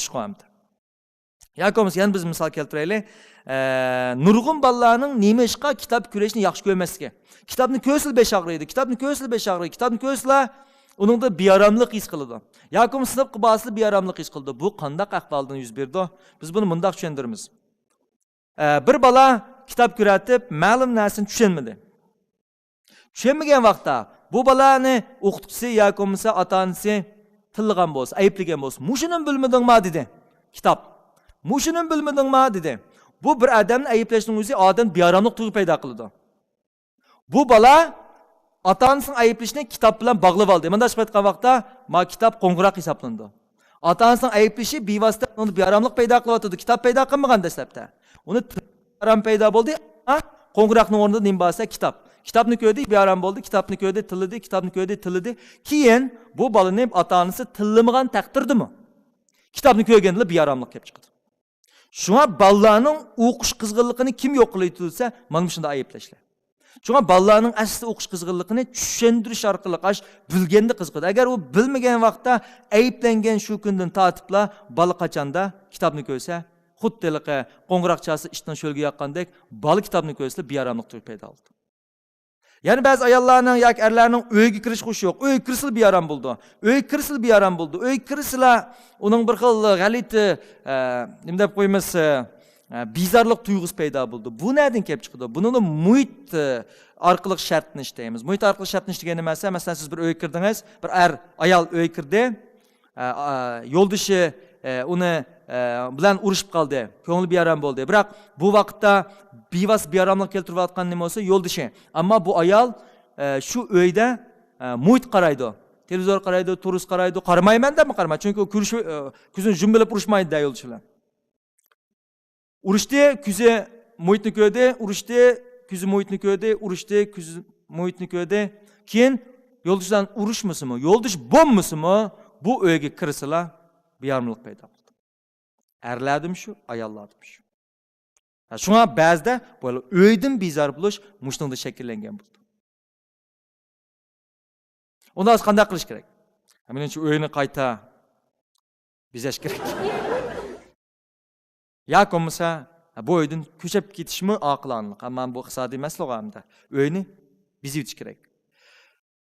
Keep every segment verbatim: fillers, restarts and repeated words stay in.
چۈشۈشكە ئەمدى. ياكى بولمىسا يەنە بىز مىسال كەلتۈرەيلى. ئە، نۇرغۇن بالىلارنىڭ نېمە ئىشقا كىتاب كۆرۈشنى ياخشى كۆرمەسلىكى. كىتابنى كۆرسىلا بېشى ئاغرىيدۇ، كىتابنى كۆرسىلا بېشى ئاغرىيدۇ، كىتابنى كۆرسىلا ئۇنىڭدا بىئاراملىق ھېس قىلىدۇ. ياكى بولمىسا سىنىپقا بارسىلا بىئاراملىق ھېس قىلىدۇ. بۇ قانداق ئەھۋالدىن يۈز بېرىدۇ؟ بىز بۇنى مۇنداق چۈشەندۈرىمىز. ئە، بىر بالا كىتاب كۆرۈۋېتىپ، مەلۇم نەرسىنى چۈشەنمىدى. چۈشەنمىگەن ۋاقىتتا بۇ بالانى ئوقۇتقۇچىسى ياكى بولمىسا ئاتا-ئانىسى تىللىغان بولسا، ئەيىبلىگەن بولسا، «مۇشۇنىمۇ بىلمىدىڭما؟» دېدى. كىتاب. «مۇشۇنىمۇ بىلمىدىڭما؟» دېدى. بۇ بىر ئادەمنى ئەيىبلەشنىڭ ئۆزى ئادەمدە بىئاراملىق تۇيغۇ پەيدا قىلىدۇ. بۇ بالا ئاتا-ئانىسىنىڭ ئەيىبلىشىنى كىتاب بىلەن باغلىۋالدى. مۇنداق قىلىپ ئېيتقان ۋاقىتتا، ما كىتاب قوڭغۇراق ھېسابلىنىدۇ. ئاتا-ئانىسىنىڭ ئەيىبلىشى بىۋاسىتە ئۇنى بىئاراملىق پەيدا قىلىۋاتىدۇ. كىتاب پەيدا قىلمىغان دەسلەپتە. ئۇنى تىل بىئارام پەيدا بولدى. ئەمما قوڭغۇراقنىڭ ئورنىدا نېمە بار دېسە، كىتاب. كىتابنى كۆردى، بىئارام بولدى. كىتابنى كۆردى، تىللىدى. كىتابنى كۆردى، تىللىدى. كېيىن بۇ بالىنى ئاتا-ئانىسى تىللىمىغان تەقدىردىمۇ كىتابنى كۆرگەندىلا بىئاراملىق كېلىپ چىقىدۇ. شۇڭا بالىلارنىڭ ئوقۇش قىزغىنلىقىنى كىم يوق قىلىۋېتىدۇ دېسە، مانا مۇشۇنداق ئەيىبلەشلەر. شۇڭا بالىلارنىڭ ئەسلى ئوقۇش قىزغىنلىقىنى چۈشەندۈرۈش ئارقىلىق، ئاش بىلگەندە قىزىقىدۇ. ئەگەر ئۇ بىلمىگەن ۋاقىتتا ئەيىبلەنگەن شۇ كۈندىن تارتىپلا بالا قاچاندا كىتابنى كۆرسە، خۇددى ھېلىقى قوڭغۇراق چالسا ئىتنىڭ شۆلگە ياققاندەك، بالا كىتابنى كۆرسىلا بىئاراملىق تۇيغۇ پەيدا بولىدۇ. يەنە بەزى ئاياللارنىڭ ياكى ئەرلەرنىڭ ئۆيگە كىرىش خۇشى يوق. ئۆيگە كىرسىلا بىئارام بولىدۇ. ئۆيگە كىرسىلا بىئارام بولىدۇ. ئۆيگە كىرسىلا ئۇنىڭ بىر خىل غەلىتە، ئە، نېمە دەپ قويىمىز، ئە، بىزارلىق تۇيغۇسى پەيدا بولىدۇ. بۇ نەدىن كېلىپ چىقىدۇ؟ بۇنىڭدا مۇھىت، ئە، ئارقىلىق شەرتلىنىش دەيمىز. مۇھىت ئارقىلىق شەرتلىنىش دېگەن نېمە دېسە، مەسىلەن، سىز بىر ئۆيگە كىردىڭىز، بىر ئەر، ئايال ئۆيگە كىردى. ئە، ئە، يولدىشى، ئە، ئۇنى، ئە، بىلەن ئۇرۇشۇپ قالدى. كۆڭلى بىئارام بولدى. بىراق بۇ ۋاقىتتا بىۋاسىتە بىئاراملىق كەلتۈرۈۋاتقان نېمە بولسا، يولدىشى. ئەمما بۇ ئايال، ئە، شۇ ئۆيدە، ئە، مۇھىت قارايدۇ. تېلېۋىزور قارايدۇ، تورۇز قارايدۇ. قارىمايمەن دەپمۇ قارىمايدۇ. چۈنكى ئۇ كۆرۈشۈ-، ئە، كۆزىنى يۇمۇۋېلىپ ئۇرۇشمايدۇ-دە يولدىشى بىلەن. ئۇرۇشتى، كۆزى مۇھىتنى كۆردى، ئۇرۇشتى، كۆزى مۇھىتنى كۆردى، ئۇرۇشتى، كۆزى مۇھىتنى كۆردى. كېيىن يولدىشى بىلەن ئۇرۇشمىسىمۇ، يولدىشى بولمىسىمۇ، بۇ ئۆيگە كىرسىلا بىئاراملىق پەيدا بولىدۇ. ئەرلەردىمۇ شۇ، ئاياللاردىمۇ شۇ. ھە، شۇڭا بەزىدە بۇ ئۆيدىن بىزار بولۇش مۇشۇنىڭدىن شەكىللەنگەن بولىدۇ. ئۇندا ھازىر قانداق قىلىش كېرەك؟ مېنىڭچە ئۆينى قايتا بېزەش كېرەك. ياكى بولمىسا بۇ ئۆيدىن كۆچۈپ كېتىشمۇ ئاقىلانىلىق. ئەمما بۇ ئىقتىسادىي مەسىلىغۇ ئەمدى. ئۆينى بېزىۋېتىش كېرەك.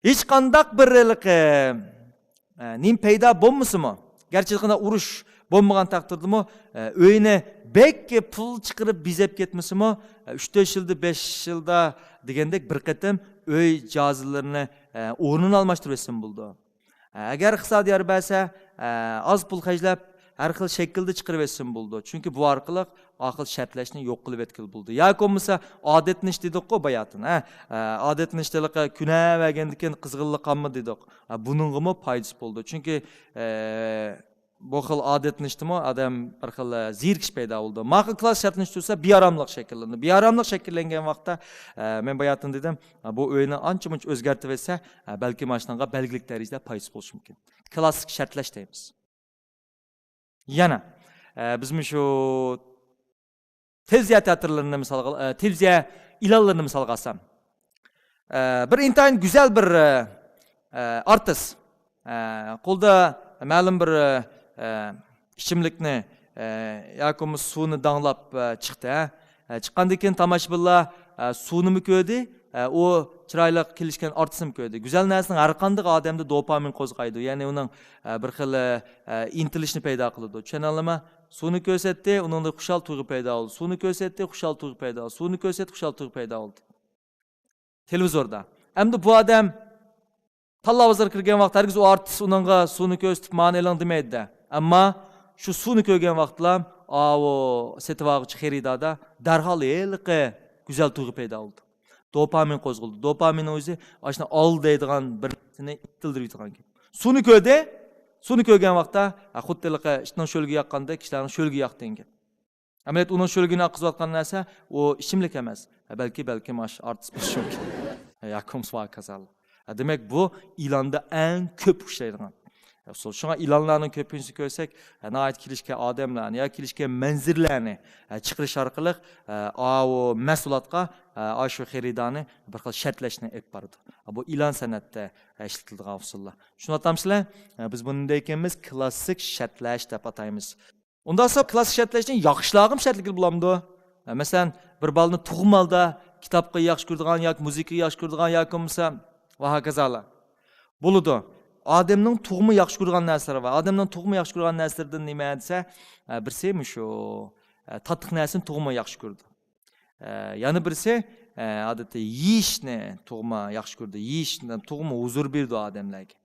ھېچقانداق بىر ھېلىقى، ئە، نېمە پەيدا بولمىسىمۇ، گەرچە ھېچقانداق ئۇرۇش بولمىغان تەقدىردىمۇ، ئە، ئۆينى بەك پۇل چىقىرىپ بېزەپ كەتمىسىمۇ، ئە، ئۈچ تۆت يىلدا، بەش يىلدا دېگەندەك بىر قېتىم ئۆي جاھازلىرىنى، ئە، ئورنىنى ئالماشتۇرۇۋەتسىمۇ بولىدۇ. ئە، ئەگەر ئىقتىسادىي يار بەرسە، ئە، ئاز پۇل خەجلەپ، ھەر خىل شەكىلدە چىقىرىۋەتسىمۇ بولىدۇ. چۈنكى بۇ ئارقىلىق ئاقىل شەرتلەشنى يوق قىلىۋەتكىلى بولىدۇ. ياكى بولمىسا ئادەتلىنىش دېدۇققۇ باياتىن، ھە؟ ئە، ئادەتلىنىش دېلىقى كۈنەۋەرگەندىكىن قىزغىنلىق قالما دېدۇق. ئە، بۇنىڭغىمۇ پايدىسى بولىدۇ. چۈنكى، ئە، بۇ خىل ئادەتلىنىشتىمۇ ئادەم بىر خىل، ئە، زېرىكىش پەيدا بولىدۇ. ماقۇل كىلاس شەرتلىنىش تۇرسا بىئاراملىق شەكىللىنىدۇ. بىئاراملىق شەكىللەنگەن ۋاقىتتا، ئە، مەن باياتىن دېدىم، ئە، بۇ ئۆينى ئانچە-مۇنچە ئۆزگەرتىۋەتسە، ئە، بەلكىم ئاشۇنىڭغا بەلگىلىك دەرىجىدە پايدىسى بولۇشى مۇمكىن. كلاسسىك شەرتلەش دەيمىز. يەنە، ئە، بىزمۇ شۇ تېلېۋىزىيە تىياتىرلىرىنى مىسالغا، ئە، تېلېۋىزىيە ئېلانلىرىنى مىسالغا ئالسام، ئە، بىر ئىنتايىن گۈزەل بىر، ئە، ئە، ئارتىس، ئە، قولىدا مەلۇم بىر، ئە، ئىچىملىكنى، ئە، ياكى بولمىسا سۇنى داڭلاپ، ئە، چىقتى، ھە. ئە، چىققاندىن كېيىن تاماشىبىنلار، ئە، سۇنىمۇ كۆردى، ئە، ئۇ چىرايلىق كېلىشكەن ئارتىسنىمۇ كۆردى. گۈزەل نەرسىنىڭ ھەر قانداق ئادەمدە دوپامىن قوزغايدۇ. يەنى ئۇنىڭ، ئە، بىر خىل، ئە، ئىنتىلىشنى پەيدا قىلىدۇ. چۈشەنەلەيمەن؟ سۇنى كۆرسەتتى، ئۇنىڭدا خۇشال تۇيغۇ پەيدا بولدى. سۇنى كۆرسەتتى، خۇشال تۇيغۇ پەيدا بولدى. سۇنى كۆرسەتتى، خۇشال تۇيغۇ پەيدا بولدى. تېلېۋىزوردا. ئەمدى بۇ ئادەم تاللا بازار كىرگەن ۋاقىت ھەرگىز ئۇ ئارتىس ئۇنىڭغا سۇنى كۆرسىتىپ، مانى ئېلىڭ دېمەيدۇ-دە. ئەمما شۇ سۇنى كۆرگەن ۋاقىتلا، ئاۋۇ سېتىۋالغۇچى خېرىداردا دەرھال ھېلىقى گۈزەل تۇيغۇ پەيدا بولىدۇ. دوپامىن قوزغىلىدۇ. دوپامىننىڭ ئۆزى ئاشۇنى ئال دەيدىغان بىر نەرسىنى ئىتتىلدۈرۈۋېتىدىغان گەپ. سۇنى كۆردى. سۇنى كۆرگەن ۋاقىتتا، ھە، خۇددى ھېلىقى ئىتنىڭ شۆلگە ياققاندەك كىشىلەرنىڭ شۆلگە ياق دېگەن گەپ. ئەمەلىيەتتە ئۇنىڭ شۆلگىنى ئاققۇزۇۋاتقان نەرسە ئۇ ئىچىملىك ئەمەس. ھە، بەلكى، بەلكىم ئاشۇ ئارتىس بولۇشى مۇمكىن. ھە، ياكى بولمىسا ۋاكازاللا. ھە، دېمەك، بۇ ئېلاندا ئەڭ كۆپ ئۇچرايدىغان. ئۇسۇل. شۇڭا ئېلانلارنىڭ كۆپىنچىسىنى كۆرسەك، ناھايىتى كېلىشكەن ئادەملەرنى يا كېلىشكەن مەنزىرىلەرنى چىقىرىش ئارقىلىق، ئاۋۇ مەھسۇلاتقا، ئاشۇ خېرىدارنى بىر خىل شەرتلەشنى ئېلىپ بارىدۇ. بۇ ئېلان سەنئەتتە ئىشلىتىلىدىغان ئۇسۇللار. چۈشىنىۋاتامسىلەر؟ بىز بۇنى نېمە دەيمىز؟ كلاسسىك شەرتلەش دەپ ئاتايمىز. ئۇنداق بولسا كلاسسىك شەرتلەشنى ياخشىلارغىمۇ شەرتلىگىلى بولامدۇ؟ مەسىلەن، بىر بالىنى تۇغما ھالدا كىتابقا ياخشى كۆرىدىغان ياكى مۇزىكىغا ياخشى كۆرىدىغان ياكى بولمىسا ۋە ھاكازالار. بولىدۇ. ئادەمنىڭ تۇغما ياخشى كۆرىدىغان نەرسىلىرى بار. ئادەمنىڭ تۇغما ياخشى كۆرىدىغان نەرسىلىرىدىن نېمە دېسە، ئە، بىرسى مۇشۇ، ئە، تاتلىق نەرسىنى تۇغما ياخشى كۆرىدۇ. ئە، يەنە بىرسى، ئە، ئادەتتە يېيىشنى تۇغما ياخشى كۆرىدۇ. يېيىش تۇغما ھۇزۇر بېرىدۇ ئادەملەرگە.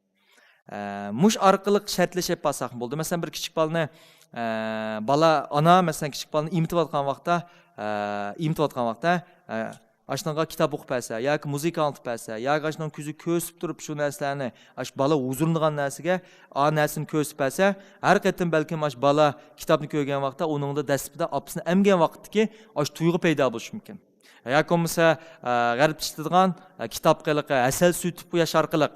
ئە، مۇش ئارقىلىق شەرتلىشىپ بارساق بولدى. مەسىلەن، بىر كىچىك بالىنى، ئە، بالا، ئانا، مەسىلەن، كىچىك بالىنى ئېمىتىۋاتقان ۋاقىتتا، ئە، ئېمىتىۋاتقان ۋاقىتتا، ئە، ئاشۇنىڭغا كىتاب ئوقۇپ بەرسە ياكى مۇزىكا ئاڭلىتىپ بەرسە ياكى ئاشۇنىڭ كۆزى كۆرسىتىپ تۇرۇپ شۇ نەرسىلەرنى، ئاشۇ بالا ھۇزۇرلىنىدىغان نەرسىگە ئا نەرسىنى كۆرسىتىپ بەرسە، ھەر قېتىم بەلكىم ئاشۇ بالا كىتابنى كۆرگەن ۋاقىتتا ئۇنىڭدا دەسلىپىدە ئاپىسىنى ئەمگەن ۋاقىتتىكى ئاشۇ تۇيغۇ پەيدا بولۇشى مۇمكىن. ياكى بولمىسا، ئە، غەربتە ئىشلىتىدىغان، ئە، كىتاب قېلىقى، ھەسەل سۈرتۈپ قويۇش ئارقىلىق،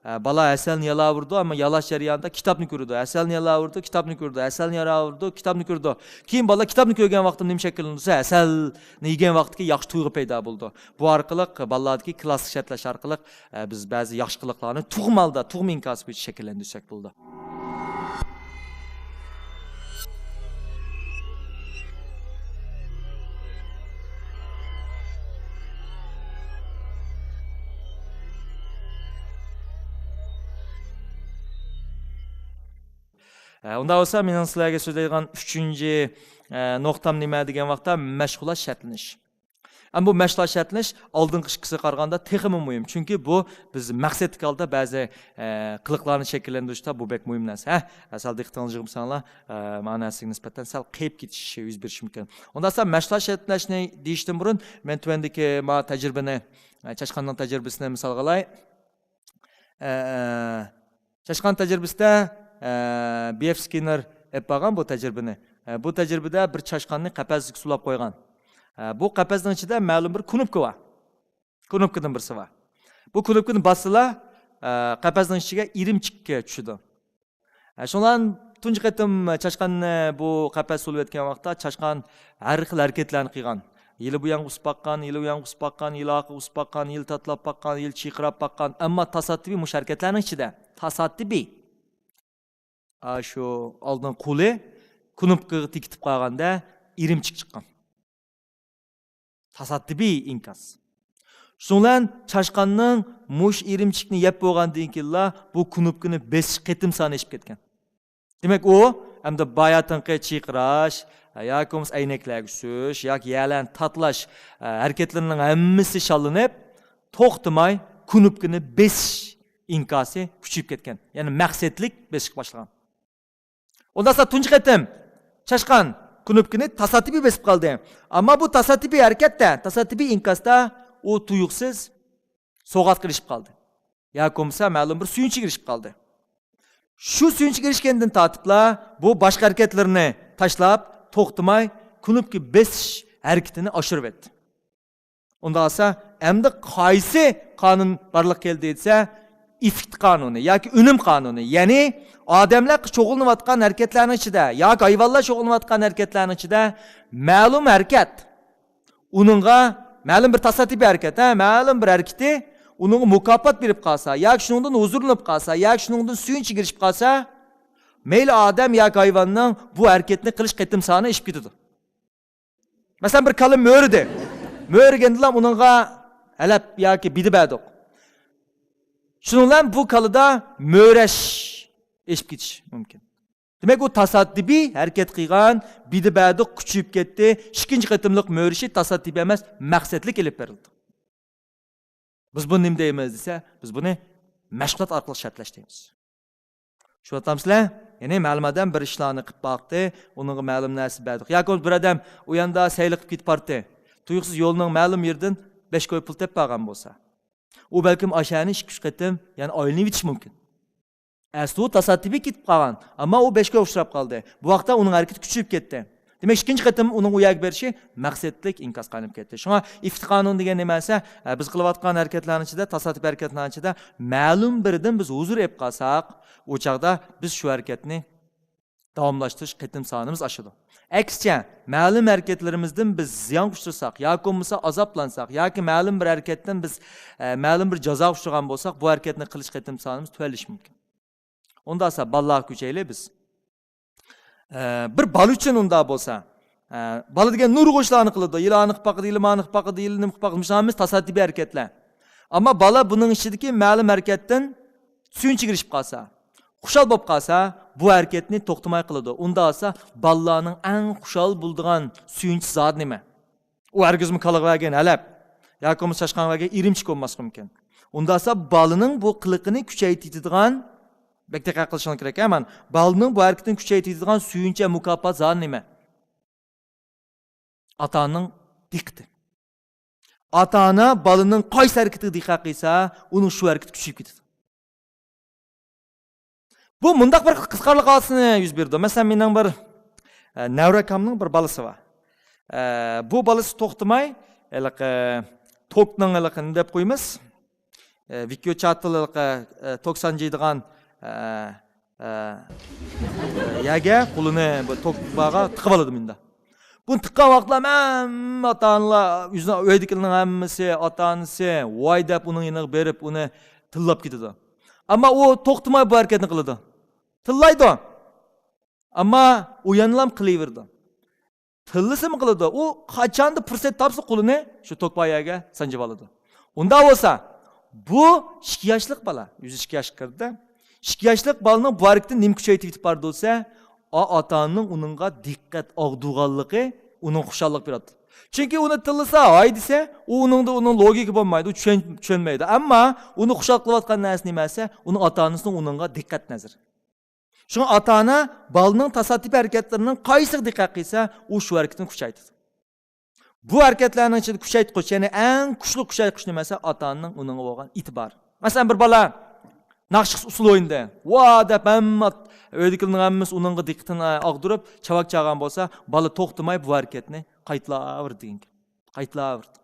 ئە، بالا ھەسەلنى يالاۋۇرىدۇ، ئەمما يالاش جەريانىدا كىتابنى كۆرىدۇ. ھەسەلنى يالاۋۇرىدۇ، كىتابنى كۆرىدۇ، ھەسەلنى يالاۋۇرىدۇ، كىتابنى كۆرىدۇ. كېيىن بالا كىتابنى كۆرگەن ۋاقتىدا نېمە شەكىللىنىدۇ دېسە، ھەسەلنى يېگەن ۋاقتىدىكى ياخشى تۇيغۇ پەيدا بولىدۇ. بۇ ئارقىلىق بالىلاردىكى كلاسسىك شەرتلەش ئارقىلىق، ئە، بىز بەزى ياخشى قىلىقلارنى تۇغما ھالدا، تۇغما ئىنكاسى بويىچە شەكىللەندۈرسەك بولىدۇ. ئە، ئۇنداق بولسا، مېنىڭ سىلەرگە سۆزلەيدىغان ئۈچىنچى، ئە، نۇقتام نېمە دېگەن ۋاقىتتا، مەشغۇلات شەرتلىنىش. ئەمما بۇ مەشغۇلات شەرتلىنىش ئالدىنقى ئىككىسىگە قارىغاندا تېخىمۇ مۇھىم. چۈنكى بۇ بىز مەقسەتلىك ھالدا بەزى، ئە، قىلىقلارنى شەكىللەندۈرۈشتە بۇ بەك مۇھىم نەرسە. ھە، سەل دىققىتىڭلارنى يىغمىساڭلار، ئە، مانا نەرسىگە نىسبەتەن سەل قېيىپ كېتىش يۈز بېرىشى مۇمكىن. ئۇنداق بولسا مەشغۇلات شەرتلەشنى دېيىشتىن بۇرۇن مەن تۆۋەندىكى ما تەجرىبىنى، ئە، چاشقاننىڭ تەجرىبىسىنى مىسالغا ئالاي. ئە، چاشقان تەجرىبىسىدە، ئە، بىيېف سكىننېر ئېلىپ بارغان بۇ تەجرىبىنى. ئە، بۇ تەجرىبىدە بىر چاشقاننى قەپەسكە سولاپ قويغان. ئە، بۇ قەپەسنىڭ ئىچىدە مەلۇم بىر كۇنۇپكا بار. كۇنۇپكىدىن بىرسى بار. بۇ كۇنۇپكىنى باسسىلا، ئە، قەپەسنىڭ ئىچىگە ئېرىمچىك چۈشىدۇ. ئە، شۇڭلار تۇنجى قېتىم چاشقاننى بۇ قەپەس سولىۋەتكەن ۋاقىتتا چاشقان ھەر خىل ھەرىكەتلەرنى قىلغان. يىلى بۇ يانغا ئۇسۇپ باققان، يىلى ئۇ يانغا ئۇسۇپ باققان، يىلى ئارقىغا ئۇسۇپ باققان، يىلى تاتىلاپ باققان، يىلى چىرقىراپ باققان. ئەمما تاسادىپىي مۇشۇ ھەرىكەتلەرنىڭ ئىچىدە، تاسادىپىي، ئاشۇ ئالدىن قولى كۇنۇپكىغا تېگىتىپ قالغاندا ئېرىمچىك چىققان. تاسادىپىي ئىنكاس. شۇنىڭ بىلەن چاشقاننىڭ مۇشۇ ئېرىمچىكنى يەپ بولغاندىن كېيىنلا بۇ كۇنۇپكىنى بېسىش قېتىم سانى ئېشىپ كەتكەن. دېمەك، ئۇ ئەمدى باياتىنقى چىرقىراش ياكى بولمىسا ئەينەكلەرگە سۈرۈش ياكى يەرلەرنى تاتىلاش، ئە، ھەرىكەتلىرىنىڭ ھەممىسى شاللىنىپ، توختىماي كۇنۇپكىنى بېسىش ئىنكاسى كۈچىيىپ كەتكەن. يەنى مەقسەتلىك بېسىشقا باشلىغان. ئۇنداقتا تۇنجى قېتىم چاشقان كۇنۇپكىنى تاسادىپىي بېسىپ قالدى. ئەمما بۇ تاسادىپىي ھەرىكەتتە، تاسادىپىي ئىنكاستا ئۇ تۇيۇقسىز سوغاتقا ئېرىشىپ قالدى. ياكى بولمىسا مەلۇم بىر سۈيۈنچىگە ئېرىشىپ قالدى. شۇ سۈيۈنچىگە ئېرىشكەندىن تارتىپلا بۇ باشقا ھەرىكەتلىرىنى تاشلاپ، توختىماي كۇنۇپكا بېسىش ھەرىكىتىنى ئاشۇرۇۋەتتى. ئۇنداق بولسا، ئەمدى قايسى قانۇن بارلىققا كەلدى دېسە، ئېففېكت قانۇنى ياكى ئۈنۈم قانۇنى. يەنى ئادەملەر شۇغۇللىنىۋاتقان ھەرىكەتلەرنىڭ ئىچىدە ياكى ھايۋانلار شۇغۇللىنىۋاتقان ھەرىكەتلەرنىڭ ئىچىدە مەلۇم ھەرىكەت ئۇنىڭغا مەلۇم بىر تاسادىپىي ھەرىكەت، ھە، مەلۇم بىر ھەرىكىتى ئۇنىڭغا مۇكاپات بېرىپ قالسا ياكى شۇنىڭدىن ھۇزۇرلىنىپ قالسا ياكى شۇنىڭدىن سۈيۈنچىگە ئېرىشىپ قالسا، مەيلى ئادەم ياكى ھايۋاننىڭ بۇ ھەرىكەتنى قىلىش قېتىم سانى ئېشىپ كېتىدۇ. مەسىلەن، بىر كالا مۆرىدى. مۆرىگەندىلا ئۇنىڭغا ھەلەپ ياكى بىدە بەردۇق. شۇنىڭ بىلەن بۇ كالىدا مۆرەش ئېشىپ كېتىشى مۇمكىن. دېمەك، ئۇ تاسادىپىي ھەرىكەت قىلغان، بىدە بەردۇق، كۈچىيىپ كەتتى. ئىككىنچى قېتىملىق مۆرىشى تاسادىپىي ئەمەس، مەقسەتلىك ئېلىپ بېرىلدى. بىز بۇنى نېمە دەيمىز دېسە، بىز بۇنى مەشغۇلات ئارقىلىق شەرتلەش دەيمىز. چۈشىنىۋاتامسىلەر؟ يەنى مەلۇم ئادەم بىر ئىشلارنى قىلىپ باقتى، ئۇنىڭغا مەلۇم نەرسە بەردۇق. ياكى بولمىسا بىر ئادەم ئۇ ياندا سەيلە قىلىپ كېتىپ بارتتى. تۇيۇقسىز يولنىڭ مەلۇم يېرىدىن بەش كوي پۇل تېپىپ بارغان بولسا، ئۇ بەلكىم ئاشۇ يەرنى ئىككى، ئۈچ قېتىم يەنە ئايلىنىۋېتىشى مۇمكىن. ئەسلى ئۇ تاسادىپىي كېتىپ قالغان، ئەمما ئۇ بەش كويغا ئۇچراپ قالدى. بۇ ۋاقىتتا ئۇنىڭ ھەرىكىتى كۈچىيىپ كەتتى. دېمەك، ئىككىنچى قېتىم ئۇنىڭ ئۇ يەرگە بېرىشى مەقسەتلىك ئىنكاسقا ئايلىنىپ كەتتى. شۇڭا ئىفت قانۇن دېگەن نېمە دېسە، ئە، بىز قىلىۋاتقان ھەرىكەتلەرنىڭ ئىچىدە، تاسادىپىي ھەرىكەتلەرنىڭ ئىچىدە مەلۇم بىرىدىن بىز ھۇزۇر ئېلىپ قالساق، ئۇ چاغدا بىز شۇ ھەرىكەتنى داۋاملاشتۇرۇش قېتىم سانىمىز ئاشىدۇ. ئەكسىچە، مەلۇم ھەرىكەتلىرىمىزدىن بىز زىيانغا ئۇچرىساق ياكى بولمىسا ئازابلانساق ياكى مەلۇم بىر ھەرىكەتتىن بىز، ئە، مەلۇم بىر جازاغا ئۇچرىغان بولساق، بۇ ھەرىكەتنى قىلىش قېتىم سانىمىز تۆۋەنلىشى مۇمكىن. ئۇنداق بولسا بالىلارغا كۈچەيلى بىز. ئە، بىر بالا ئۈچۈن ئۇنداق بولسا، ئە، بالا دېگەن نۇرغۇن ئىشلارنى قىلىدۇ. يىلاننى قىلىپ باقىدۇ، يىلماننى قىلىپ باقىدۇ، يىلنى قىلىپ باقىدۇ. مۇشۇ ھەممىسى تاسادىپىي ھەرىكەتلەر. ئەمما بالا بۇنىڭ ئىچىدىكى مەلۇم ھەرىكەتتىن سۆيۈنچىگە ئېرىشىپ قالسا، خۇشال بولۇپ قالسا، بۇ ھەرىكەتنى توختىماي قىلىدۇ. ئۇنداق بولسا بالىلارنىڭ ئەڭ خۇشال بولىدىغان سۆيۈنچى زادى نېمە؟ ئۇ ھەرگىزمۇ كالىغا بەرگەن ھەلەپ ياكى بولمىسا چاشقانغا بەرگەن ئىرىمچىك بولماسلىقى مۇمكىن. ئۇنداق بولسا بالىنىڭ بۇ قىلىقىنى كۈچەيتىدىغان، بەك دىققەت قىلىشىڭلار كېرەك، ھە، مانا، بالىنىڭ بۇ ھەرىكىتىنى كۈچەيتىدىغان سۆيۈنچى ھەم مۇكاپات زادى نېمە؟ ئاتا-ئانىنىڭ دىققىتى. ئاتا-ئانا بالىنىڭ قايسى ھەرىكىتىگە دىققەت قىلسا، ئۇنىڭ شۇ ھەرىكىتى كۈچىيىپ كېتىدۇ. بۇ مۇنداق بىر قىزىقارلىق ھادىسىنى يۈز بېرىدۇ. مەسىلەن، مېنىڭ بىر، ئە، نەۋرە ئاكامنىڭ بىر بالىسى بار. ئە، بۇ بالىسى توختىماي، ھېلىقى توكنىڭ ھېلىقى نېمە دەپ قويىمىز؟ ئە، ۋىكيو چاتىل ھېلىقى، ئە، توك سانجىيدىغان، ئە، ئە، يەرگە قولىنى بۇ توك بارغا تىقىۋالىدۇ مۇنداق. بۇنى تىققان ۋاقىتلا ھەممە ئاتا-ئانىلار، ئۆزىنىڭ ئۆيدىكىلەرنىڭ ھەممىسى، ئاتا-ئانىسى ۋاي دەپ ئۇنىڭ يېنىغا بېرىپ، ئۇنى تىللاپ كېتىدۇ. ئەمما ئۇ توختىماي بۇ ھەرىكەتنى قىلىدۇ. تىللايدۇ. ئەمما ئۇ يەنىلا قىلىۋېرىدۇ. تىللىسىمۇ قىلىدۇ. ئۇ قاچاندا پۇرسەت تاپسا قولىنى شۇ توك بار يەرگە سانجىۋالىدۇ. ئۇنداق بولسا، بۇ ئىككى ياشلىق بالا، ئۆزى ئىككى ياشقا كىردى. ئىككى ياشلىق بالىنىڭ بۇ ھەرىكىتىنى نېمە كۈچەيتىۋېتىپ بارىدۇ دېسە، ئا-، ئاتا-ئانىنىڭ ئۇنىڭغا دىققەت ئاغدۇرغانلىقى ئۇنىڭغا خۇشاللىق بېرىدۇ. چۈنكى ئۇنى تىللىسا، ھاي دېسە، ئۇ ئۇنىڭدا ئۇنىڭ لوگىكا بولمايدۇ، چۈشەن-، چۈشەنمەيدۇ. ئەمما ئۇنى خۇشال قىلىۋاتقان نەرسە نېمە دېسە، ئۇنىڭ ئاتا-ئانىسىنىڭ ئۇنىڭغا دىققەت نەزىرى. شۇڭا ئاتا-ئانا بالىنىڭ تاسادىپىي ھەرىكەتلىرىنىڭ قايسىغا دىققەت قىلسا، ئۇ شۇ ھەرىكىتىنى كۈچەيتىدۇ. بۇ ھەرىكەتلەرنىڭ ئىچىدە كۈچەيتكۈچ، يەنى ئەڭ كۈچلۈك كۈچەيتكۈچ نېمە دېسە، ئاتا-ئانىنىڭ ئۇنىڭغا بولغان ئېتىبارى. مەسىلەن، بىر بالا ناخشا ئۇسسۇل ئوينىدى. ۋا دەپ ھەممە ئات-، ئۆيدىكىلەرنىڭ ھەممىسى ئۇنىڭغا دىققىتىنى ئاغدۇرۇپ، چاۋاك چالغان بولسا، بالا توختىماي بۇ ھەرىكەتنى قايتىلاۋېرىدۇ دېگەن گەپ. قايتىلاۋېرىدۇ.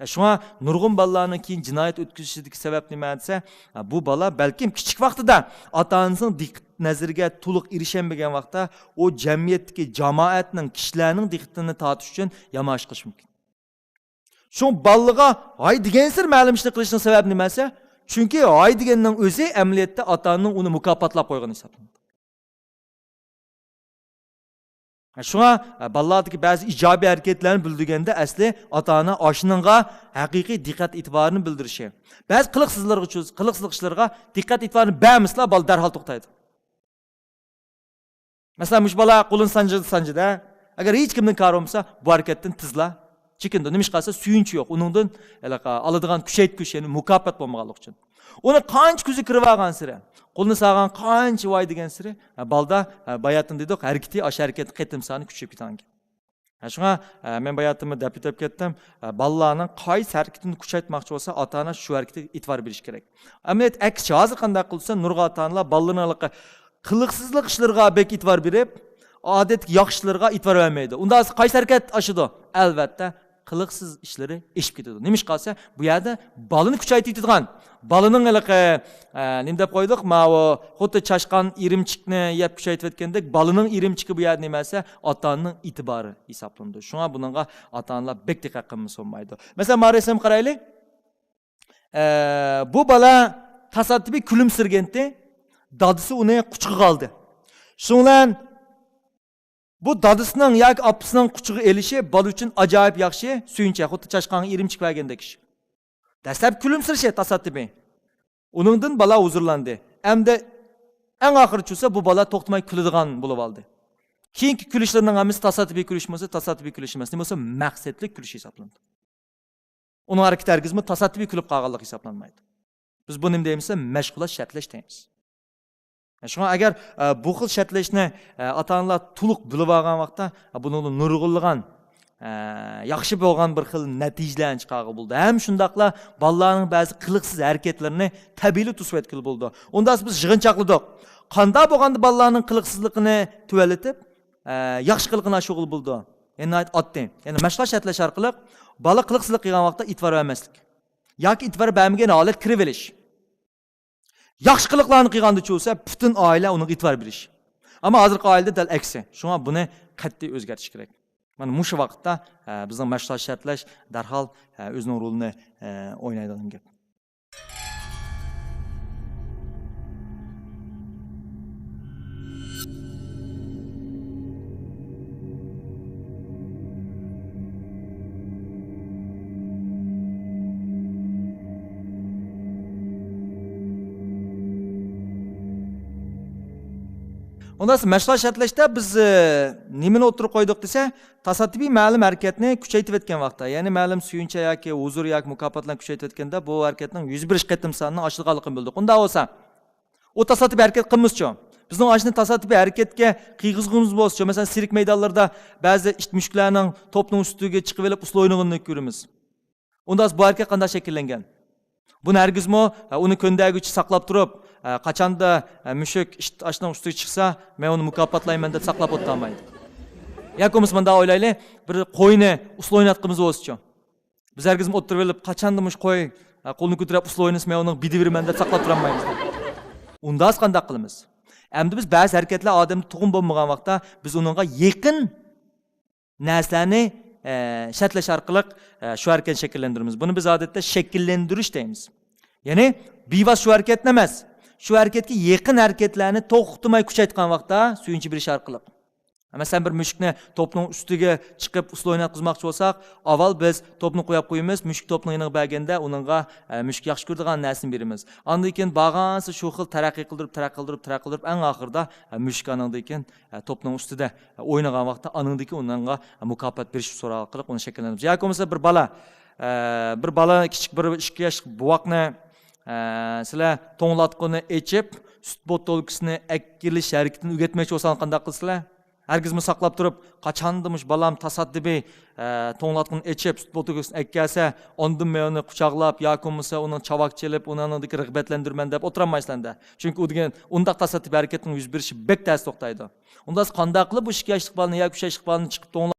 شۇڭا نۇرغۇن بالىلارنىڭ كېيىن جىنايەت ئۆتكۈزۈشىدىكى سەۋەب نېمە دېسە، بۇ بالا بەلكىم كىچىك ۋاقتىدا ئاتا-ئانىسىنىڭ دىققەت نەزىرىگە تولۇق ئېرىشەلمىگەن ۋاقىتتا، ئۇ جەمئىيەتتىكى، جامائەتنىڭ، كىشىلەرنىڭ دىققىتىنى تارتىش ئۈچۈن يامان ئىش قىلىشى مۇمكىن. شۇڭا بالىغا ھاي دېگەنسېرى مەلۇم ئىشنى قىلىشنىڭ سەۋەبى نېمە دېسە، چۈنكى ھاي دېگەننىڭ ئۆزى ئەمەلىيەتتە ئاتا-ئانىنىڭ ئۇنى مۇكاپاتلاپ قويغىنى ھېسابلىنىدۇ. شۇڭا، ئە، بالىلاردىكى بەزى ئىجابىي ھەرىكەتلەرنى بىلدۈرگەندە، ئەسلى ئاتا-ئانا ئاشۇنىڭغا ھەقىقىي دىققەت ئېتىبارىنى بىلدۈرۈشى. بەزى قىلىقسىزلىرىغا چۈز-، قىلىقسىزلىق ئىشلىرىغا دىققەت ئېتىبارنى بەرمىسىلا، بالا دەرھال توختايدۇ. مەسىلەن، مۇشۇ بالا قولىنى سانجىدى، سانجىدى. ئەگەر ھېچكىمدىن كارى بولمىسا، بۇ ھەرىكەتتىن تېزلا چېكىنىدۇ. نېمىشقا دېسە، سۆيۈنچى يوق. ئۇنىڭدىن، ھېلىقى، ئالىدىغان كۈچەيتكۈچ، يەنى مۇكاپات بولمىغانلىقى ئۈچۈن. ئۇنى قانچە كۆزى كىرىۋالغانسېرى، قولىنى سالغان قانچە ۋاي دېگەنسېرى، ھە، بالىدا، ھە، باياتىن دېدۇق، ھەرىكىتى، ئاشۇ ھەرىكەت قېتىم سانى كۈچىيىپ كېتىدىكەن. ھە، شۇڭا، ھە، مەن باياتىنمۇ دەپ ئۆتۈپ كەتتىم. ھە، بالىلارنىڭ قايسى ھەرىكىتىنى كۈچەيتمەكچى بولسا، ئاتا-ئانا شۇ ھەرىكىتىگە ئېتىبار بېرىشى كېرەك. ئەمەلىيەتتە ئەكسىچە، ھازىر قانداق قىلسا، نۇرغۇن ئاتا-ئانىلار بالىلىرىنىڭ ھېلىقى قىلىقسىزلىق ئىشلىرىغا بەك ئېتىبار بېرىپ، ئادەتتىكى ياخشى ئىشلىرىغا ئېتىبار بەرمەيدۇ. ئۇنداق بولسا قايسى ھەرىكەت ئاشىدۇ؟ ئەلۋەتتە، قىلىقسىز ئىشلىرى ئېشىپ كېتىدۇ. نېمىشقا دېسە، بۇ يەردە بالىنى كۈچەيتىۋېتىدىغان، بالىنىڭ ھېلىقى، ئە، نېمە دەپ قويدۇق؟ ماۋۇ خۇددى چاشقان ئىرىمچىكنى يەپ كۈچەيتىۋەتكەندەك، بالىنىڭ ئىرىمچىكى بۇ يەردە نېمە دېسە، ئاتا-ئانىنىڭ ئېتىبارى ھېسابلىنىدۇ. شۇڭا بۇنىڭغا ئاتا-ئانىلار بەك دىققەت قىلمىسا بولمايدۇ. مەسىلەن، مانا رەسىمگە قارايلى. ئە، بۇ بالا تاسادىپىي كۈلۈمسىرىگەنتى، دادىسى ئۇنى قۇچىقىغا ئالدى. شۇنىڭ بىلەن بۇ دادىسىنىڭ ياكى ئاپىسىنىڭ قۇچىقىغا ئېلىشى بالا ئۈچۈن ئاجايىپ ياخشى سۆيۈنچ، خۇددى چاشقانغا ئىرىمچىك بەرگەندەك ئىش. دەسلەپ كۈلۈمسىرىشى تاسادىپىي. ئۇنىڭدىن بالا ھۇزۇرلاندى. ئەمدى ئەڭ ئاخىرى چۈشسە، بۇ بالا توختىماي كۈلىدىغان بولۇپ ئالدى. كېيىنكى كۈلۈشلىرىنىڭ ھەممىسى تاسادىپىي كۈلۈش بولسا، تاسادىپىي كۈلۈش ئەمەس، نېمە بولسا، مەقسەتلىك كۈلۈش ھېسابلىنىدۇ. ئۇنىڭ ھەرىكىتى ھەرگىزمۇ تاسادىپىي كۈلۈپ قالغانلىق ھېسابلانمايدۇ. بىز بۇنى نېمە دەيمىز دېسە، مەشغۇلات شەرتلەش دەيمىز. شۇڭا ئەگەر، ئە، بۇ خىل شەرتلەشنى، ئە، ئاتا-ئانىلار تولۇق بىلىپ ئالغان ۋاقىتتا، ئە، بۇنىڭدىن نۇرغۇنلىغان، ئە، ياخشى بولغان بىر خىل نەتىجىلەرنى چىقارغىلى بولىدۇ. ھەم شۇنداقلا بالىلارنىڭ بەزى قىلىقسىز ھەرىكەتلىرىنى تەبىئىيلا توسۇۋەتكىلى بولىدۇ. ئۇنداق بىز يىغىنچاقلىدۇق. قانداق بولغاندا بالىلارنىڭ قىلىقسىزلىقىنى تۆۋەنلىتىپ، ئە، ياخشى قىلىقىنى ئاشۇرغىلى بولىدۇ. يەنى ناھايىتى ئاددىي. يەنى مەشغۇلات شەرتلەش ئارقىلىق بالا قىلىقسىزلىق قىلغان ۋاقىتتا ئېتىبار بەرمەسلىك. ياكى ئېتىبار بەرمىگەن ھالەت كىرىۋېلىش. ياخشى قىلىقلارنى قىلغاندىچۇ بولسا، پۈتۈن ئائىلە ئۇنىڭغا ئېتىبار بېرىش. ئەمما ھازىرقى ئائىلىدە دەل ئەكسى. شۇڭا بۇنى قەتئىي ئۆزگەرتىش كېرەك. مانا مۇشۇ ۋاقىتتا، ئە، بىزنىڭ مەشغۇلات شەرتلەش دەرھال، ئە، ئۆزىنىڭ رولىنى، ئە، ئوينايدىغان گەپ. ئۇندا مەشغۇلات شەرتلەشتە بىز، ئە، نېمىنى ئوتتۇرىغا قويدۇق دېسە، تاسادىپىي مەلۇم ھەرىكەتنى كۈچەيتىۋەتكەن ۋاقىتتا، يەنى مەلۇم سۆيۈنچە ياكى ھۇزۇر ياكى مۇكاپاتلارنى كۈچەيتىۋەتكەندە، بۇ ھەرىكەتنىڭ يۈز بېرىش قېتىم سانىنىڭ ئاشىدىغانلىقىنى بىلدۇق. ئۇنداق بولسا، ئۇ تاسادىپىي ھەرىكەت قىلمىسىچۇ؟ بىزنىڭ ئاشۇنى تاسادىپىي ھەرىكەتكە قىيغۇزغۇمىز بولسىچۇ؟ مەسىلەن، سىرك مەيدانلىرىدا بەزى ئىت مۈشۈكلەرنىڭ توپنىڭ ئۈستىگە چىقىۋېلىپ ئۇسسۇل ئوينىغىنىنى كۆرىمىز. ئۇندا بۇ ھەرىكەت قانداق شەكىللەنگەن؟ بۇنى ھەرگىزمۇ، ھە، ئۇنى كۆندەرگۈچى ساقلاپ تۇرۇپ، ھە، قاچاندا، ھە، مۈشۈك ئىت ئاشنىڭ ئۈستىگە چىقسا، مەن ئۇنى مۇكاپاتلايمەن دەپ ساقلاپ ئولتۇرالمايدۇ. ياكى بولمىسا مۇنداق ئويلايلى، بىر قوينى ئۇسسۇل ئويناتقىنىمىز بولسىچۇ؟ بىز ھەرگىزمۇ ئولتۇرۇۋېلىپ، قاچاندا مۇشۇ قوي، ھە، قولىنى كۆتۈرۈپ ئۇسسۇل ئوينىسا، مەن ئۇنىڭغا بېدىۋېرىمەن دەپ ساقلاپ تۇرالمايمىز. ئۇنداق قانداق قىلىمىز؟ ئەمدى بىز بەزى ھەرىكەتلەر ئادەمدە تۇغۇم بولمىغان ۋاقىتتا، بىز ئۇنىڭغا يېقىن نەرسىلەرنى، ئە، شەرتلەش ئارقىلىق، ئە، شۇ ھەرىكەتنى شەكىللەندۈرىمىز. بۇنى بىز ئادەتتە شەكىللەندۈرۈش دەيمىز. يەنى بىۋاسىتە شۇ ھەرىكەتنى ئەمەس، شۇ ھەرىكەتكە يېقىن ھەرىكەتلەرنى توختىماي كۈچەيتكەن ۋاقىتتا سۆيۈنچە بېرىش ئارقىلىق. مەسىلەن، بىر مۈشۈكنى توپنىڭ ئۈستىگە چىقىپ ئۇسسۇل ئويناتقۇزماقچى بولساق، ئاۋۋال بىز توپنى قويۇپ قويىمىز، مۈشۈك توپنىڭ يېنىغا بەرگەندە ئۇنىڭغا، ئە، مۈشۈك ياخشى كۆرىدىغان نەرسىنى بېرىمىز. ئاندىن كېيىن بارغانسېرى شۇ خىل تەرەققىي قىلدۇرۇپ، تەرەققىي قىلدۇرۇپ، تەرەققىي قىلدۇرۇپ، ئەڭ ئاخىرىدا، ئە، مۈشۈك ئانىڭدىن كېيىن ئە، توپنىڭ ئۈستىدە، ئە، ئوينىغان ۋاقىتتا ئانىڭدىكى ئۇنىڭغا مۇكاپات بېرىش سورىقى ئارقىلىق ئۇنى شەكىللەندۈرىمىز. ياكى بولمىسا بىر بالا، ئە، بىر بالا، كىچىك بىر ئىككى ياشلىق بوۋاقنى، ئە، سىلەر توڭلاتقۇنى ئېچىپ، سۈت بوتۇلكىسىنى ئەكېلىش ھەرىكىتىنى ئۆگەتمەكچى بولساڭلار قانداق قىلىسىلەر؟ ھەرگىزمۇ ساقلاپ تۇرۇپ، قاچاندا مۇشۇ بالام تاسادىپىي، ئە، توڭلاتقۇنى ئېچىپ، سۈت بوتۇلكىسىنى ئەكەلسە، ئاندىن مەن ئۇنى قۇچاقلاپ ياكى بولمىسا ئۇنىڭ چاۋاك چېلىپ، ئۇنى ئانىڭدىكى رىغبەتلەندۈرىمەن دەپ ئولتۇرالمايسىلەر ئەمدى. چۈنكى ئۇ دېگەن ئۇنداق تاسادىپىي ھەرىكەتنىڭ يۈز بېرىشى بەك تەس توختايدۇ. ئۇنداق قانداق قىلىپ بۇ ئىككى ياشلىق بالىنى ياكى ئۈچ ياشلىق بالىنى چىقىپ توڭلاپ